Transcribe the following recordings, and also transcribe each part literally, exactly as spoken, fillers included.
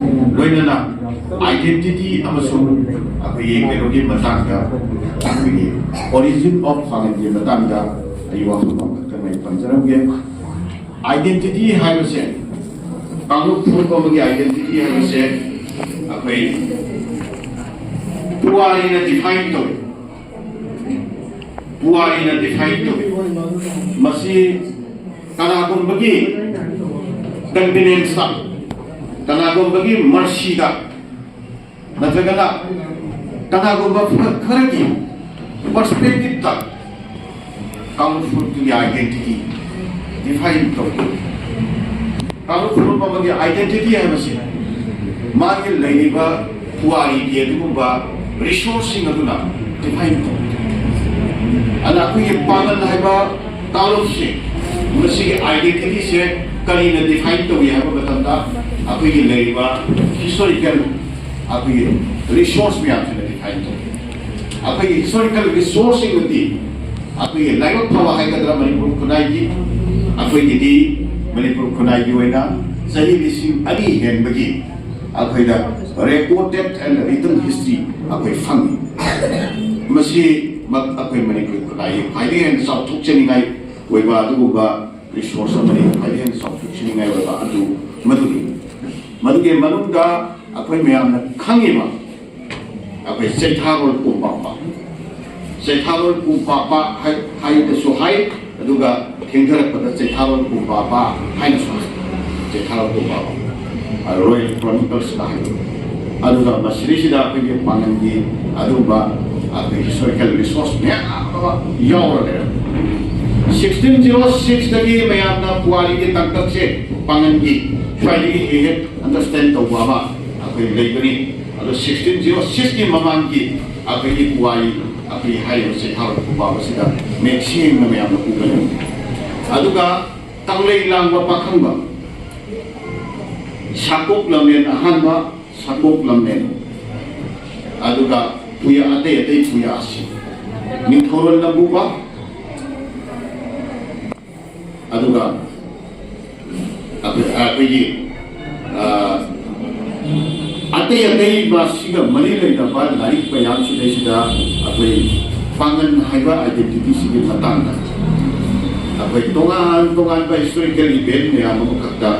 ꯂꯣꯏꯅꯅ identity ꯑꯃꯁꯨꯡ ꯑꯩꯈꯣꯏꯒꯤ ꯀꯩꯅꯣꯒꯤ ꯃꯇꯥꯡꯗ, ꯑꯩꯈꯣꯏꯒꯤ origin of ꯄꯥꯡꯒꯟꯒꯤ ꯃꯇꯥꯡꯗ ꯑꯩ ꯋꯥꯐꯝ ꯑꯃꯈꯛꯇꯪ ꯑꯩ ꯄꯟꯖꯔꯝꯒꯦ꯫ Identity ꯍꯥꯏꯕꯁꯦ, ꯀꯥꯡꯂꯨꯞ ꯐꯨꯔꯨꯞ ꯑꯃꯒꯤ identity ꯍꯥꯏꯕꯁꯦ ꯑꯩꯈꯣꯏ ꯄꯨꯋꯥꯔꯤꯅ define ꯇꯧꯏ꯫ ꯄꯨꯋꯥꯔꯤꯅ define ꯇꯧꯏ꯫ ꯃꯁꯤ ꯀꯅꯥꯒꯨꯝꯕꯒꯤ convenience ꯇ, ꯀꯅꯥꯒꯨꯝꯕꯒꯤ mercy ꯗ, ꯅꯠꯇ꯭ꯔꯒꯅ ꯀꯅꯥꯒꯨꯝꯕ ꯈꯔꯒꯤ perspective ꯇ ꯀꯥꯡꯂꯨꯞ ꯐꯨꯔꯨꯞꯇꯨꯒꯤ identity define ꯇꯧꯏ꯫ ꯀꯥꯡꯂꯨꯞ ꯐꯨꯔꯨꯞ ꯑꯃꯒꯤ identity ꯍꯥꯏꯕꯁꯤ ꯃꯥꯒꯤ ꯂꯩꯔꯤꯕ ꯄꯨꯋꯥꯔꯤꯒꯤ ꯑꯗꯨꯒꯨꯝꯕ resource ꯁꯤꯡ ꯑꯗꯨꯅ define ꯇꯧꯏ꯫ ꯑꯗꯨꯅ ꯑꯩꯈꯣꯏꯒꯤ ꯄꯥꯡꯒꯜ ꯍꯥꯏꯕ ꯀꯥꯡꯂꯨꯞꯁꯦ, ꯃꯁꯤꯒꯤ identity ꯁꯦ ꯀꯔꯤꯅ define ꯇꯧꯏ ꯍꯥꯏꯕ ꯃꯇꯝꯗ, ꯑꯩꯈꯣꯏꯒꯤ ꯂꯩꯔꯤꯕ historical ꯑꯩꯈꯣꯏꯒꯤ resource ꯃꯌꯥꯝꯁꯤꯅ define ꯇꯧꯏ꯫ ꯑꯩꯈꯣꯏꯒꯤ historical resource ꯁꯤꯡ ꯑꯗꯤ ꯑꯩꯈꯣꯏꯒꯤ ꯂꯥꯏꯕꯛ ꯐꯕ ꯍꯥꯏꯒꯗ꯭ꯔꯥ, ꯃꯅꯤꯄꯨꯔ ꯈꯨꯟꯅꯥꯏꯒꯤ, ꯑꯩꯈꯣꯏꯒꯤꯗꯤ ꯃꯅꯤꯄꯨꯔ ꯈꯨꯟꯅꯥꯏꯒꯤ ꯑꯣꯏꯅ ꯆꯍꯤ ꯂꯤꯁꯤꯡ ꯑꯅꯤ ꯍꯦꯟꯕꯒꯤ ꯑꯩꯈꯣꯏꯗ recorded and written history ꯑꯩꯈꯣꯏ ꯐꯪꯉꯤ꯫ ꯃꯁꯤ ꯃ-, ꯑꯩꯈꯣꯏ ꯃꯅꯤꯄꯨꯔ ꯈꯨꯟꯅꯥꯏꯒꯤ ꯈ꯭ꯋꯥꯏꯗꯒꯤ ꯍꯦꯟꯅ ꯆꯥꯎꯊꯣꯛꯆꯅꯤꯡꯉꯥꯏ ꯑꯣꯏꯕ ꯑꯗꯨꯒꯨꯝꯕ resource ꯑꯃꯅꯤ, ꯈ꯭ꯋꯥꯏꯗꯒꯤ ꯍꯦꯟꯅ ꯆꯥꯎꯊꯣꯛꯆꯅꯤꯡꯉꯥꯏ ꯑꯣꯏꯕ ꯑꯗꯨ ꯃꯗꯨꯅꯤ꯫ ꯃꯗꯨꯒꯤ ꯃꯅꯨꯡꯗ ꯑꯩꯈꯣꯏ ꯃꯌꯥꯝꯅ ꯈꯪꯉꯤꯕ ꯑꯩꯈꯣꯏ ꯆꯩꯊꯥꯔꯣꯜ ꯀꯣꯝꯄꯥꯛꯄ, ꯆꯩꯊꯥꯔꯣꯜ ꯀꯣꯝꯄꯥꯛꯄ ꯍꯥꯏ-, ꯍꯥꯏꯅꯁꯨ ꯍꯥꯏ, ꯑꯗꯨꯒ ꯊꯦꯡꯊꯔꯛꯄꯗ ꯆꯩꯊꯥꯔꯣꯜ ꯀꯣꯝꯄꯥꯛꯄ ꯍꯥꯏꯅꯁꯨ ꯍꯥꯏ꯫ ꯆꯩꯊꯥꯔꯣꯜ ꯀꯣꯝꯄꯥꯛꯄ, Royal Chronicles ꯇ ꯍꯥꯏꯕ꯫ ꯑꯗꯨꯒ ꯃꯁꯤꯗꯩꯁꯤꯗ ꯑꯩꯈꯣꯏꯒꯤ ꯄꯥꯡꯒꯟꯒꯤ ꯑꯗꯨꯒꯨꯝꯕ ꯑꯩꯈꯣꯏ historical resource ꯃꯌꯥꯝ ꯑꯃ ꯌꯥꯎꯔ ꯂꯩꯔꯝꯃꯤ꯫ Sixteen zero six ꯇꯒꯤ ꯃꯌꯥꯝꯅ ꯄꯨꯋꯥꯔꯤꯒꯤ ꯇꯥꯡꯀꯛꯁꯦ ꯄꯥꯡꯒꯟꯒꯤ ꯈ꯭ꯋꯥꯏꯗꯒꯤ ꯍꯦꯛ ꯍꯦꯛ understand ꯇꯧꯕ ꯑꯃ ꯑꯩꯈꯣꯏ ꯂꯩꯕꯅꯤ꯫ ꯑꯗꯣ sixteen zero six ꯀꯤ ꯃꯃꯥꯡꯒꯤ ꯑꯩꯈꯣꯏꯒꯤ ꯄꯨꯋꯥꯔꯤ, ꯑꯩꯈꯣꯏꯒꯤ ꯍꯥꯏꯔꯤꯕ ꯆꯩꯊꯥꯔꯣꯜ ꯀꯣꯝꯄꯥꯛꯄꯁꯤꯗ ꯃꯌꯦꯛ ꯁꯦꯡꯅ ꯃꯌꯥꯝꯅ ꯎꯒꯅꯤ꯫ ꯑꯗꯨꯒ ꯇꯪꯂꯩ ꯂꯥꯡꯕ ꯄꯥꯈꯪꯕ, ꯁꯥꯀꯣꯛ ꯂꯝꯂꯦꯟ ꯑꯍꯥꯟꯕ, ꯁꯥꯀꯣꯛ ꯂꯝꯂꯦꯟ, ꯑꯗꯨꯒ ꯄꯨꯌꯥ, ꯑꯇꯩ ꯑꯇꯩ ꯄꯨꯌꯥꯁꯤꯡ, ꯅꯤꯡꯊꯧꯔꯣꯜ ꯂꯝꯕꯨꯕ, ꯑꯗꯨꯒ ꯑꯩꯈꯣꯏ-, ꯑꯩꯈꯣꯏꯒꯤ, ꯑ, ꯑꯇꯩ ꯑꯇꯩ ꯃꯁꯤꯒ ꯃꯔꯤ ꯂꯩꯅꯕ ꯂꯥꯏꯔꯤꯛ ꯃꯌꯥꯝꯁꯤꯗꯩꯁꯤꯗ ꯑꯩꯈꯣꯏ ꯄꯥꯡꯒꯟ ꯍꯥꯏꯕ identity ꯁꯤꯒꯤ ꯃꯇꯥꯡꯗ ꯑꯩꯈꯣꯏ ꯇꯣꯉꯥꯟ ꯇꯣꯉꯥꯟꯕ historical event ꯃꯌꯥꯝ ꯑꯃꯈꯛꯇ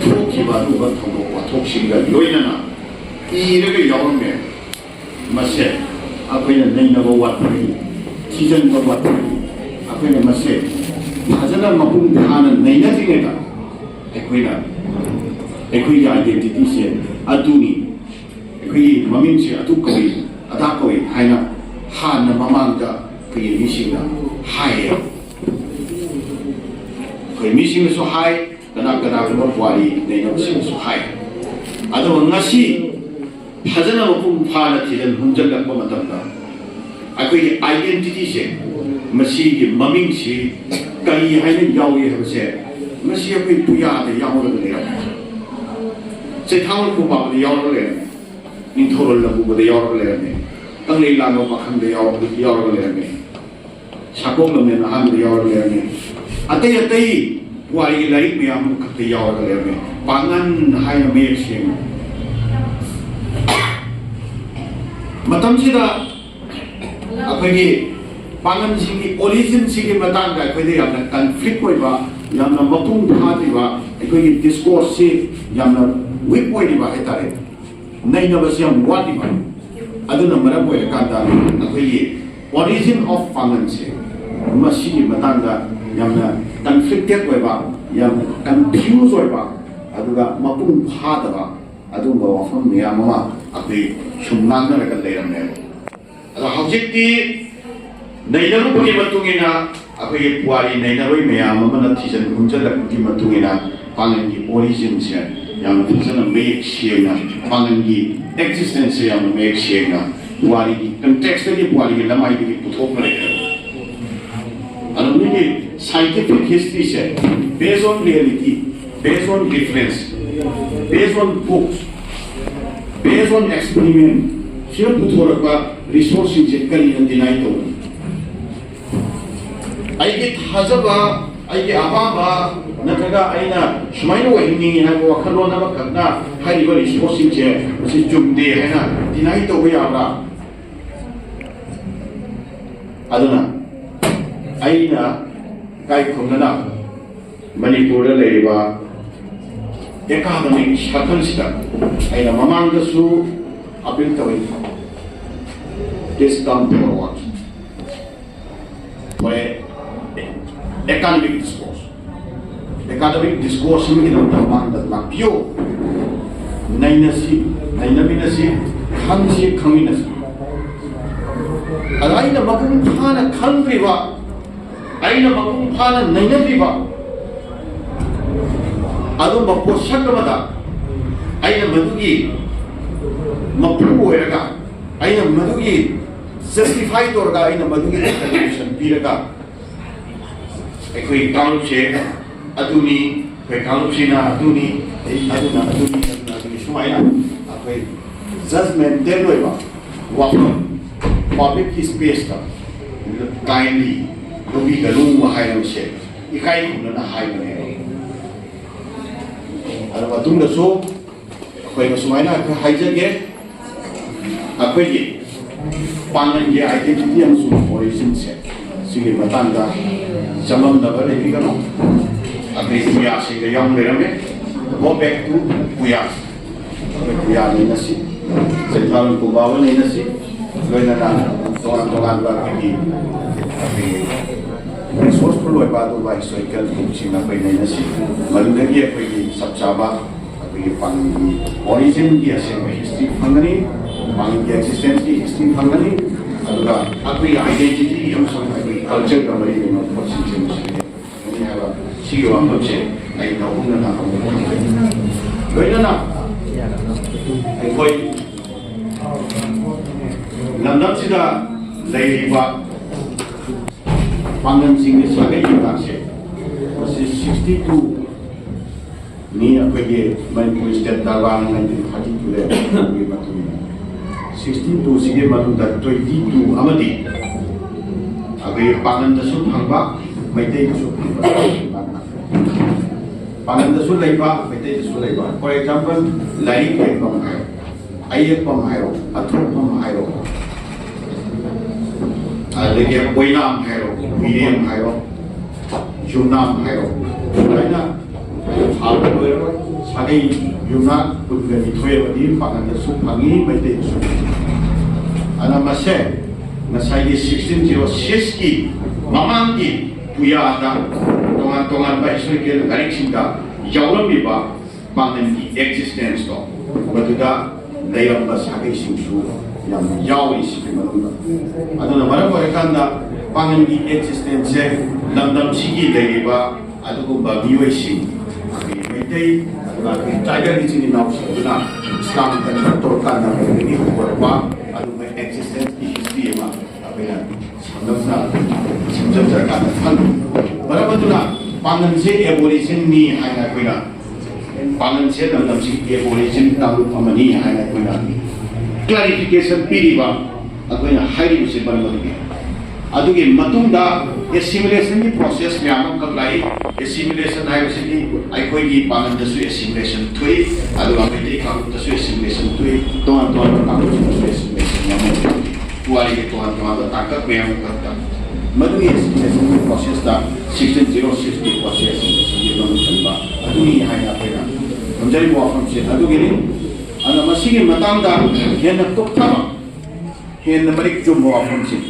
ꯊꯣꯛꯈꯤꯕ ꯑꯗꯨꯒꯨꯝꯕ ꯊꯧꯗꯣꯛ ꯋꯥꯊꯣꯛꯁꯤꯡꯒ ꯂꯣꯏꯅꯅ ꯏꯔꯒ ꯌꯥꯎꯔꯝꯃꯦ꯫ ꯃꯁꯦ ꯑꯩꯈꯣꯏꯅ ꯅꯩꯅꯕ ꯋꯥꯠꯄꯒꯤ, ꯊꯤꯖꯤꯟꯕ ꯋꯥꯠꯄꯒꯤ, ꯑꯩꯈꯣꯏꯅ ꯃꯁꯦ ꯐꯖꯅ ꯃꯄꯨꯡ ꯐꯥꯅ ꯅꯩꯅꯗ꯭ꯔꯤꯉꯩꯗ ꯑꯩꯈꯣꯏꯅ ꯑꯩꯈꯣꯏꯒꯤ identity ꯁꯦ ꯑꯗꯨꯅꯤ, ꯑꯩꯈꯣꯏꯒꯤ ꯃꯃꯤꯡꯁꯦ ꯑꯗꯨ ꯀꯧꯏ, ꯑꯗꯥ ꯀꯧꯏ ꯍꯥꯏꯅ ꯍꯥꯟꯅ ꯃꯃꯥꯡꯗ ꯑꯩꯈꯣꯏꯒꯤ ꯃꯤꯁꯤꯡꯅ ꯍꯥꯏꯌꯦ꯫ ꯑꯩꯈꯣꯏ ꯃꯤꯁꯤꯡꯅꯁꯨ ꯍꯥꯏ, ꯀꯅꯥ ꯀꯅꯥꯒꯨꯝꯕ ꯄꯨꯋꯥꯔꯤ ꯅꯩꯅꯕꯁꯤꯡꯅꯁꯨ ꯍꯥꯏ꯫ ꯑꯗꯨꯒ ꯉꯁꯤ ꯐꯖꯅ ꯃꯄꯨꯡ ꯐꯥꯅ ꯊꯤꯖꯤꯟ ꯍꯨꯝꯖꯤꯜꯂꯛꯄ ꯃꯇꯝꯗ ꯑꯩꯈꯣꯏꯒꯤ identity ꯁꯦ, ꯃꯁꯤꯒꯤ ꯃꯃꯤꯡꯁꯤ ꯀꯔꯤ ꯍꯥꯏꯅ ꯌꯥꯎꯏ ꯍꯥꯏꯕꯁꯦ ꯃꯁꯤ ꯑꯩꯈꯣꯏ ꯄꯨꯌꯥꯗ ꯌꯥꯎꯔꯒ ꯂꯩꯔꯝꯃꯦ, ꯆꯩꯊꯥꯔꯣꯜ ꯈꯣꯡꯕꯥꯕꯗ ꯌꯥꯎꯔꯒ ꯂꯩꯔꯝꯃꯦ, ꯅꯤꯡꯊꯧꯔꯣꯜ ꯂꯝꯕꯨꯕꯗ ꯌꯥꯎꯔꯒ ꯂꯩꯔꯝꯃꯦ, ꯀꯪꯂꯩ ꯂꯥꯡꯕ ꯄꯥꯈꯪꯗ ꯌꯥꯎꯔꯒ, ꯌꯥꯎꯔꯒ ꯂꯩꯔꯝꯃꯦ, ꯁꯥꯀꯣꯛ ꯂꯝꯖꯦꯟ ꯑꯍꯥꯟꯕꯗ ꯌꯥꯎꯔꯒ ꯂꯩꯔꯝꯃꯦ꯫ ꯑꯇꯩ ꯑꯇꯩ ꯄꯨꯋꯥꯔꯤꯒꯤ ꯂꯥꯏꯔꯤꯛ ꯃꯌꯥꯝ ꯑꯃꯈꯛꯇ ꯌꯥꯎꯔꯒ ꯂꯩꯔꯝꯃꯦ꯫ ꯄꯥꯡꯒꯟ ꯍꯥꯏꯅ ꯃꯌꯦꯛ ꯁꯦꯡꯅ ꯃꯇꯝꯁꯤꯗ ꯑꯩꯈꯣꯏꯒꯤ ꯄꯥꯡꯒꯟꯁꯤꯒꯤ origin ꯁꯤꯒꯤ ꯃꯇꯥꯡꯗ ꯑꯩꯈꯣꯏꯗ ꯌꯥꯝꯅ conflict ꯑꯣꯏꯕ, ꯌꯥꯝꯅ ꯃꯄꯨꯡ ꯐꯥꯗ꯭ꯔꯤꯕ, ꯑꯩꯈꯣꯏꯒꯤ discourse ꯁꯤ ꯌꯥꯝꯅ weak ꯑꯣꯏꯔꯤꯕ ꯍꯥꯏꯇꯥꯔꯦ, ꯅꯩꯅꯕꯁꯤ ꯌꯥꯝ ꯋꯥꯠꯂꯤꯕ꯫ ꯑꯗꯨꯅ ꯃꯔꯝ ꯑꯣꯏꯔꯀꯥꯟꯗ ꯑꯩꯈꯣꯏꯒꯤ origin of ꯄꯥꯡꯒꯟꯁꯦ ꯃꯁꯤꯒꯤ ꯃꯇꯥꯡꯗ ꯌꯥꯝꯅ conflicted ꯑꯣꯏꯕ, ꯌꯥꯝꯅ confuse ꯑꯣꯏꯕ, ꯑꯗꯨꯒ ꯃꯄꯨꯡ ꯐꯥꯗꯕ ꯑꯗꯨꯒꯨꯝꯕ ꯋꯥꯐꯝ ꯃꯌꯥꯝ ꯑꯃ ꯑꯩꯈꯣꯏ ꯁꯨꯝ ꯉꯥꯡꯅꯔꯒ ꯂꯩꯔꯝꯃꯦꯕ꯫ ꯑꯗꯣ ꯍꯧꯖꯤꯛꯇꯤ ꯅꯩꯅꯔꯨꯕꯒꯤ ꯃꯇꯨꯡ ꯏꯟꯅ, ꯑꯩꯈꯣꯏꯒꯤ ꯄꯨꯋꯥꯔꯤ ꯅꯩꯅꯔꯣꯏ ꯃꯌꯥꯝ ꯑꯃꯅ ꯊꯤꯖꯤꯟ ꯈꯣꯝꯖꯤꯜꯂꯛꯄꯒꯤ ꯃꯇꯨꯡ ꯏꯟꯅ ꯄꯥꯡꯒꯟꯒꯤ origin ꯁꯦ ꯌꯥꯝꯅ ꯐꯖꯅ ꯃꯌꯦꯛ ꯁꯦꯡꯅ, ꯄꯥꯡꯒꯟꯒꯤ existence ꯁꯦ ꯌꯥꯝꯅ ꯃꯌꯦꯛ ꯁꯦꯡꯅ ꯄꯨꯋꯥꯔꯤꯒꯤ context ꯇꯒꯤ, ꯄꯨꯋꯥꯔꯤꯒꯤ ꯂꯃꯥꯏꯗꯒꯤ ꯄꯨꯊꯣꯛꯈ꯭ꯔꯦ꯫ ꯑꯗꯣ ꯃꯤꯒꯤ scientific history say based on reality, based on reference, based on books, based on experiment ꯁꯤꯅ ꯄꯨꯊꯣꯔꯛꯄ resource ꯁꯤꯡꯁꯦ ꯀꯔꯤꯅ deny ꯇꯧꯕꯅꯣ? ꯑꯩꯒꯤ ꯊꯥꯖꯕ, ꯑꯩꯒꯤ ꯑꯄꯥꯝꯕ, ꯅꯠꯇ꯭ꯔꯒ ꯑꯩꯅ ꯁꯨꯃꯥꯏꯅ ꯑꯣꯏꯍꯟꯅꯤꯡꯉꯤ ꯍꯥꯏꯕ ꯋꯥꯈꯜꯂꯣꯟ ꯑꯃꯈꯛꯅ ꯍꯥꯏꯔꯤꯕ ꯔꯤꯁꯣꯔꯁꯁꯤꯡꯁꯦ ꯃꯁꯤ ꯆꯨꯝꯗꯦ ꯍꯥꯏꯅ ꯗꯤꯅꯥꯏ ꯇꯧꯕ ꯌꯥꯕ꯭ꯔꯥ? ꯑꯗꯨꯅ ꯑꯩꯅ ꯏꯀꯥꯏ ꯈꯨꯝꯅꯅ ꯃꯅꯤꯄꯨꯔꯗ ꯂꯩꯔꯤꯕ ꯑꯦꯀꯥꯗꯃꯤꯛ ꯁꯥꯔꯀꯜꯁꯤꯗ ꯑꯩꯅ ꯃꯃꯥꯡꯗꯁꯨ ꯑꯄꯤꯜ ꯇꯧꯏ, please come forward꯫ ꯃꯣꯏ ꯑꯦꯀꯥꯗꯃꯤꯛ ꯗꯤꯁꯀꯣꯔꯁ, ꯑꯦꯀꯥꯗꯃꯤꯛ ꯗꯤꯁꯀꯣꯔꯁ ꯑꯃꯒꯤꯗꯃꯛꯇ ꯃꯃꯥꯡꯗ ꯂꯥꯛꯄꯤꯌꯨ꯫ ꯅꯩꯅꯁꯤ, ꯅꯩꯅꯃꯤꯟꯅꯁꯤ, ꯈꯪꯁꯤ, ꯈꯪꯃꯤꯟꯅꯁꯤ꯫ ꯑꯗ ꯑꯩꯅ ꯃꯄꯨꯡ ꯐꯥꯅ ꯈꯪꯗ꯭ꯔꯤꯕ, ꯑꯩꯅ ꯃꯄꯨꯡ ꯐꯥꯅ ꯅꯩꯅꯗ꯭ꯔꯤꯕ ꯑꯗꯨꯝꯕ ꯄꯣꯠꯁꯛ ꯑꯃꯗ ꯑꯩꯅ ꯃꯗꯨꯒꯤ ꯃꯄꯨ ꯑꯣꯏꯔꯒ, ꯑꯩꯅ ꯃꯗꯨꯒꯤ ꯖꯁꯇꯤꯐꯥꯏ ꯇꯧꯔꯒ, ꯑꯩꯅ ꯃꯗꯨꯒꯤ ꯑꯦꯛꯁꯄ꯭ꯂꯦꯅꯦꯁꯟ ꯄꯤꯔꯒ, ꯑꯩꯈꯣꯏ ꯀꯥꯡꯂꯨꯞꯁꯦ ꯑꯗꯨꯅꯤ, ꯑꯩꯈꯣꯏ ꯀꯥꯡꯂꯨꯞꯁꯤꯅ ꯑꯗꯨꯅꯤ, ꯑꯗꯨꯅ ꯑꯗꯨꯅꯤ, ꯑꯗꯨꯅ ꯑꯗꯨꯅꯤ, ꯁꯨꯃꯥꯏꯅ ꯑꯩꯈꯣꯏ ꯖꯖꯃꯦꯟꯇꯦꯜ ꯑꯣꯏꯕ ꯋꯥꯐꯝ ꯄꯕ꯭ꯂꯤꯛꯀꯤ ꯁ꯭ꯄꯦꯁꯇ ꯀꯥꯏꯟꯂꯤ ꯂꯧꯕꯤꯒꯅꯨ ꯍꯥꯏꯕꯁꯦ ꯏꯀꯥꯏ ꯈꯨꯝꯅꯅ ꯍꯥꯏꯕꯅꯦꯕ꯫ ꯑꯗꯨ ꯃꯇꯨꯡꯗꯁꯨ ꯑꯩꯈꯣꯏꯅ ꯁꯨꯃꯥꯏꯅ ꯑꯩꯈꯣꯏ ꯍꯥꯏꯖꯒꯦ, ꯑꯩꯈꯣꯏꯒꯤ ꯄꯥꯡꯒꯜꯒꯤ ꯑꯥꯏꯗꯦꯟꯇꯤꯇꯤ ꯑꯃꯁꯨꯡ ꯑꯣꯔꯤꯖꯤꯟꯁꯦ, ꯁꯤꯒꯤ ꯃꯇꯥꯡꯗ ꯆꯃꯝꯅꯕ ꯂꯩꯕꯤꯒꯅꯨ꯫ ꯑꯩꯈꯣꯏ ꯄꯨꯌꯥꯁꯤꯡꯗ ꯌꯥꯎ ꯂꯩꯔꯝꯃꯦ꯫ Go back to ꯄꯨꯌꯥ꯫ ꯑꯩꯈꯣꯏ ꯄꯨꯌꯥ ꯅꯩꯅꯁꯤ, ꯆꯩꯊꯥꯔꯣꯜ ꯀꯨꯝꯕꯥꯕ ꯅꯩꯅꯁꯤ, ꯂꯣꯏꯅꯅ ꯇꯣꯉꯥꯟ ꯇꯣꯉꯥꯟꯕ ꯑꯩꯈꯣꯏꯒꯤ, ꯑꯩꯈꯣꯏꯒꯤ ꯔꯤꯁꯣꯔꯁꯐꯨꯜ ꯑꯣꯏꯕ ꯑꯗꯨꯒꯨꯝꯕ ꯍꯤꯁꯇꯣꯔꯤꯀꯦꯜ ꯕꯨꯛꯁꯤꯡ ꯑꯩꯈꯣꯏ ꯅꯩꯅꯁꯤ꯫ ꯃꯗꯨꯗꯒꯤ ꯑꯩꯈꯣꯏꯒꯤ ꯆꯞ ꯆꯥꯕ ꯑꯩꯈꯣꯏꯒꯤ ꯄꯥꯡꯒꯜꯒꯤ ꯑꯣꯔꯤꯖꯤꯟꯒꯤ ꯑꯁꯦꯡꯕ ꯍꯤꯁꯇ꯭ꯔꯤ ꯐꯪꯒꯅꯤ, ꯄꯥꯡꯒꯜꯒꯤ ꯑꯦꯛꯖꯤꯁꯇꯦꯟꯁꯀꯤ ꯍꯤꯁꯇ꯭ꯔꯤ ꯐꯪꯒꯅꯤ, ꯑꯗꯨꯒ ꯑꯩꯈꯣꯏꯒꯤ ꯑꯥꯏꯗꯦꯟꯇꯤꯇꯤ ꯑꯃꯁꯨꯡ ꯑꯩꯈꯣꯏꯒꯤ ꯀꯜꯆꯔꯒ ꯃꯔꯤ ꯂꯩꯅꯕ ꯄꯣꯠꯁꯤꯡꯁꯦ ꯃꯁꯤꯗ ꯐꯪꯒꯅꯤ ꯍꯥꯏꯕ ꯁꯤꯒꯤ ꯋꯥꯐꯝꯁꯦ ꯑꯩ ꯅꯧꯍꯧꯅꯅ ꯑꯃꯨꯛ ꯊꯝꯖꯒꯦ꯫ ꯂꯣꯏꯅꯅ ꯑꯩꯈꯣꯏ ꯂꯝꯗꯝꯁꯤꯗ ꯂꯩꯔꯤꯕ ꯄꯥꯡꯒꯜꯁꯤꯡꯒꯤ ꯁꯥꯒꯩ ꯂꯩꯕꯥꯛꯁꯦ ꯃꯁꯤ ꯁꯤꯛꯁꯇꯤ ꯇꯨ ꯅꯤ꯫ ꯑꯩꯈꯣꯏꯒꯤ ꯃꯅꯤꯄꯨꯔ ꯁ꯭ꯇꯦꯠ ꯗꯔꯕꯥꯔꯅ ꯅꯥꯏꯟꯇꯤꯟ ꯊꯥꯔꯇꯤ ꯇꯨꯗ ꯂꯩꯕꯒꯤ ꯃꯇꯨꯡ ꯏꯟꯅ ꯁꯤꯛꯁꯇꯤ ꯇꯨꯁꯤꯒꯤ ꯃꯅꯨꯡꯗ ꯇ꯭ꯋꯦꯟꯇꯤ ꯇꯨ ꯑꯃꯗꯤ ꯑꯩꯈꯣꯏꯒꯤ ꯄꯥꯡꯒꯜꯗꯁꯨ ꯐꯪꯕ, ꯃꯩꯇꯩꯗꯁꯨ ꯐꯪꯕ꯫ ꯄꯥꯉꯟꯗꯁꯨ ꯂꯩꯕ, ꯃꯩꯇꯩꯗꯁꯨ ꯂꯩꯕ꯫ For example, ꯂꯥꯏꯔꯤꯛ ꯌꯦꯛꯐꯝ ꯍꯥꯏꯔꯣ, ꯑꯌꯦꯛꯐꯝ ꯍꯥꯏꯔꯣ, ꯑꯊꯣꯛꯐꯝ ꯍꯥꯏꯔꯣ, ꯑꯗꯒꯤ ꯑꯣꯏꯅꯥꯝ ꯍꯥꯏꯔꯣ, ꯃꯤꯔꯦꯝ ꯍꯥꯏꯔꯣ, ꯌꯨꯝꯅꯥꯝ ꯍꯥꯏꯔꯣ, ꯑꯗꯨꯃꯥꯏꯅ ꯁꯥꯕ ꯂꯣꯏꯔꯔꯣꯏ꯫ ꯁꯥꯒꯩ ꯌꯨꯝꯅꯥꯛ ꯀꯨꯟꯒ ꯅꯤꯊꯣꯏ ꯑꯃꯗꯤ ꯄꯥꯉꯟꯗꯁꯨ ꯐꯪꯉꯤ, ꯃꯩꯇꯩꯗꯁꯨ ꯐꯪꯉꯤ꯫ ꯑꯗꯨꯅ ꯃꯁꯦ ꯉꯁꯥꯏꯒꯤ ꯁꯤꯛꯁꯇꯤꯟ ꯖꯤꯔꯣ ꯁꯤꯛꯁꯀꯤ ꯃꯃꯥꯡꯒꯤ ꯄꯨꯌꯥꯗ ꯇꯣꯉꯥꯟ ꯇꯣꯉꯥꯟꯕ ꯍꯤꯁꯇꯣꯔꯤꯀꯦꯜ ꯂꯥꯏꯔꯤꯛꯁꯤꯡꯗ ꯌꯥꯎꯔꯝꯃꯤꯕ ꯄꯥꯡꯒꯜꯒꯤ ꯑꯦꯛꯖꯤꯁꯇꯦꯟꯁꯇꯣ, ꯃꯗꯨꯗ ꯂꯩꯔꯝꯕ ꯁꯥꯒꯩꯁꯤꯡꯁꯨ ꯌꯥꯝꯅ ꯌꯥꯎꯔꯤ ꯁꯤꯒꯤ ꯃꯅꯨꯡꯗ꯫ ꯑꯗꯨꯅ ꯃꯔꯝ ꯑꯣꯏꯔꯀꯥꯟꯗ ꯄꯥꯡꯒꯜꯒꯤ ꯑꯦꯛꯖꯤꯁꯇꯦꯟꯁꯁꯦ ꯂꯝꯗꯝꯁꯤꯒꯤ ꯂꯩꯔꯤꯕ ꯑꯗꯨꯒꯨꯝꯕ ꯃꯤꯑꯣꯏꯁꯤꯡ, ꯑꯩꯈꯣꯏꯒꯤ ꯃꯩꯇꯩ, ꯑꯗꯨꯒ ꯑꯩꯈꯣꯏꯒꯤ ꯇ꯭ꯔꯥꯏꯕꯦꯜ ꯏꯆꯤꯟ ꯏꯅꯥꯎꯁꯤꯡ ꯑꯗꯨꯅ ꯏꯁꯂꯥꯝ ꯀꯟꯚꯔꯠ ꯇꯧꯔꯀꯥꯟꯗ ꯑꯩꯈꯣꯏꯗꯒꯤ ꯍꯧꯔꯛꯄ ꯑꯗꯨꯒꯨꯝꯕ ꯑꯦꯛꯖꯤꯁꯇꯦꯟꯁꯀꯤ ꯍꯤꯁꯇ꯭ꯔꯤ ꯑꯃ ꯑꯩꯈꯣꯏꯅ ꯁꯝꯂꯞꯅ ꯁꯝꯖꯤꯟꯖꯔꯀꯥꯟꯗ ꯈꯪꯉꯤ꯫ ꯃꯔꯝ ꯑꯗꯨꯅ ꯄꯥꯡꯒꯜꯁꯦ ꯑꯦꯕꯣꯔꯤꯖꯤꯟꯅꯤ ꯍꯥꯏꯅ ꯑꯩꯈꯣꯏꯅ, ꯄꯥꯡꯒꯜꯁꯦ ꯂꯝꯗꯝꯁꯤꯒꯤ ꯑꯦꯕꯣꯔꯤꯖꯤꯟ ꯀꯥꯡꯂꯨꯞ ꯑꯃꯅꯤ ꯍꯥꯏꯅ ꯑꯩꯈꯣꯏꯅ ꯀ꯭ꯂꯥꯔꯤꯐꯤꯀꯦꯁꯟ ꯄꯤꯔꯤꯕ ꯑꯩꯈꯣꯏꯅ ꯍꯥꯏꯔꯤꯕꯁꯦ ꯃꯔꯝ ꯑꯗꯨꯒꯤ꯫ ꯑꯗꯨꯒꯤ ꯃꯇꯨꯡꯗ ꯑꯦꯁꯤꯃꯤꯂꯦꯁꯟꯒꯤ ꯄ꯭ꯔꯣꯁꯦꯁ ꯃꯌꯥꯝ ꯑꯃꯈꯛ ꯂꯥꯛꯏ꯫ ꯑꯦꯁꯤꯃꯤꯂꯦꯁꯟ ꯍꯥꯏꯕꯁꯤꯗꯤ ꯑꯩꯈꯣꯏꯒꯤ ꯄꯥꯡꯒꯜꯗꯁꯨ ꯑꯦꯁꯤꯃꯤꯂꯦꯁꯟ ꯊꯣꯛꯏ, ꯑꯗꯨꯒ ꯃꯩꯇꯩ ꯀꯥꯡꯂꯨꯞꯇꯁꯨ ꯑꯦꯁꯤꯃꯤꯂꯦꯁꯟ ꯊꯣꯛꯏ, ꯇꯣꯉꯥꯟ ꯇꯣꯉꯥꯟꯕ ꯀꯥꯡꯂꯨꯞꯁꯤꯡꯗꯁꯨ ꯑꯦꯁꯤꯃꯤꯂꯦꯁꯟ ꯌꯥꯎꯍꯜꯂꯤ꯫ ꯄꯨꯋꯥꯔꯤꯒꯤ ꯇꯣꯉꯥꯟ ꯇꯣꯉꯥꯟꯕ ꯇꯥꯡꯀꯛ ꯃꯌꯥꯝ ꯑꯃꯈꯛꯇ ꯃꯗꯨꯒꯤ ꯑꯦꯁꯤꯃꯤꯂꯦꯁꯟꯒꯤ ꯄ꯭ꯔꯣꯁꯦꯁꯇ ꯁꯤꯛꯁꯇꯤꯟ ꯖꯤꯔꯣ ꯁꯤꯛꯁꯀꯤ ꯄ꯭ꯔꯣꯁꯦꯁ ꯑꯁꯤꯒꯤ ꯃꯅꯨꯡ ꯆꯟꯕ ꯑꯗꯨꯅꯤ ꯍꯥꯏꯅ ꯑꯩꯈꯣꯏꯅ ꯊꯝꯖꯔꯤꯕ ꯋꯥꯐꯝꯁꯦ ꯑꯗꯨꯒꯤꯅꯤ꯫ ꯑꯗꯨꯅ ꯃꯁꯤꯒꯤ ꯃꯇꯥꯡꯗ ꯍꯦꯟꯅ ꯀꯨꯞꯊꯕ, ꯍꯦꯟꯅ ꯃꯔꯤꯛ ꯆꯨꯝꯕ ꯋꯥꯐꯝꯁꯤꯡ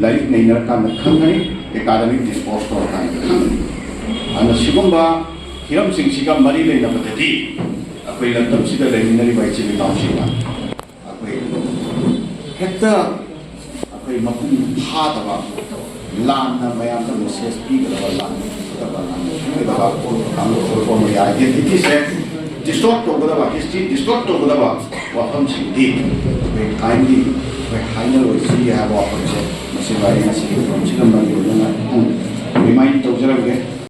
ꯂꯥꯏꯔꯤꯛ ꯅꯩꯅꯔꯀꯥꯟꯗ ꯈꯪꯒꯅꯤ, ꯑꯦꯀꯥꯗꯃꯤꯛ ꯗꯤꯁꯀꯣꯔꯁ ꯇꯧꯔꯀꯥꯟꯗ ꯈꯪꯒꯅꯤ꯫ ꯑꯗꯨꯅ ꯁꯤꯒꯨꯝꯕ ꯍꯤꯔꯝꯁꯤꯡꯁꯤꯒ ꯃꯔꯤ ꯂꯩꯅꯕꯗꯗꯤ ꯑꯩꯈꯣꯏ ꯂꯝꯗꯝꯁꯤꯗ ꯂꯩꯃꯤꯟꯅꯔꯤꯕ ꯏꯆꯤꯜ ꯏꯅꯥꯎꯁꯤꯡꯅ ꯑꯩꯈꯣꯏ ꯍꯦꯛꯇ ꯑꯩꯈꯣꯏ ꯃꯄꯨꯡ ꯐꯥꯗꯕ, ꯂꯥꯟꯅ ꯃꯌꯥꯝꯗ ꯃꯦꯁꯦꯖ ꯄꯤꯒꯗꯕ, ꯂꯥꯟꯅ ꯄꯤꯒꯗꯕ, ꯂꯥꯟꯅ ꯄꯤꯒꯗꯕ, ꯀꯥꯡꯂꯨꯞ ꯑꯣꯏꯔꯣ ꯃꯌꯥ ꯑꯥꯏꯗꯦꯟꯇꯤꯇꯤꯁꯦ ꯗꯤꯁꯇꯣꯔꯠ ꯇꯧꯒꯗꯕ, ꯍꯤꯁꯇ꯭ꯔꯤ ꯗꯤꯁꯇꯣꯔꯠ ꯇꯧꯒꯗꯕ ꯋꯥꯐꯝꯁꯤꯡꯗꯤ ꯑꯩꯈꯣꯏ ꯀꯥꯏꯟꯂꯤ ꯑꯩꯈꯣꯏ ꯍꯥꯏꯅꯔꯣꯏꯁꯤ ꯍꯥꯏꯕ ꯋꯥꯐꯝꯁꯦ ꯃꯁꯤ ꯋꯥꯔꯤ ꯉꯁꯤꯒꯤ ꯊꯧꯔꯝꯁꯤꯒ ꯃꯔꯤ ꯑꯣꯏꯅꯅ ꯔꯤꯃꯥꯏꯟ ꯇꯧꯖꯔꯝꯒꯦ꯫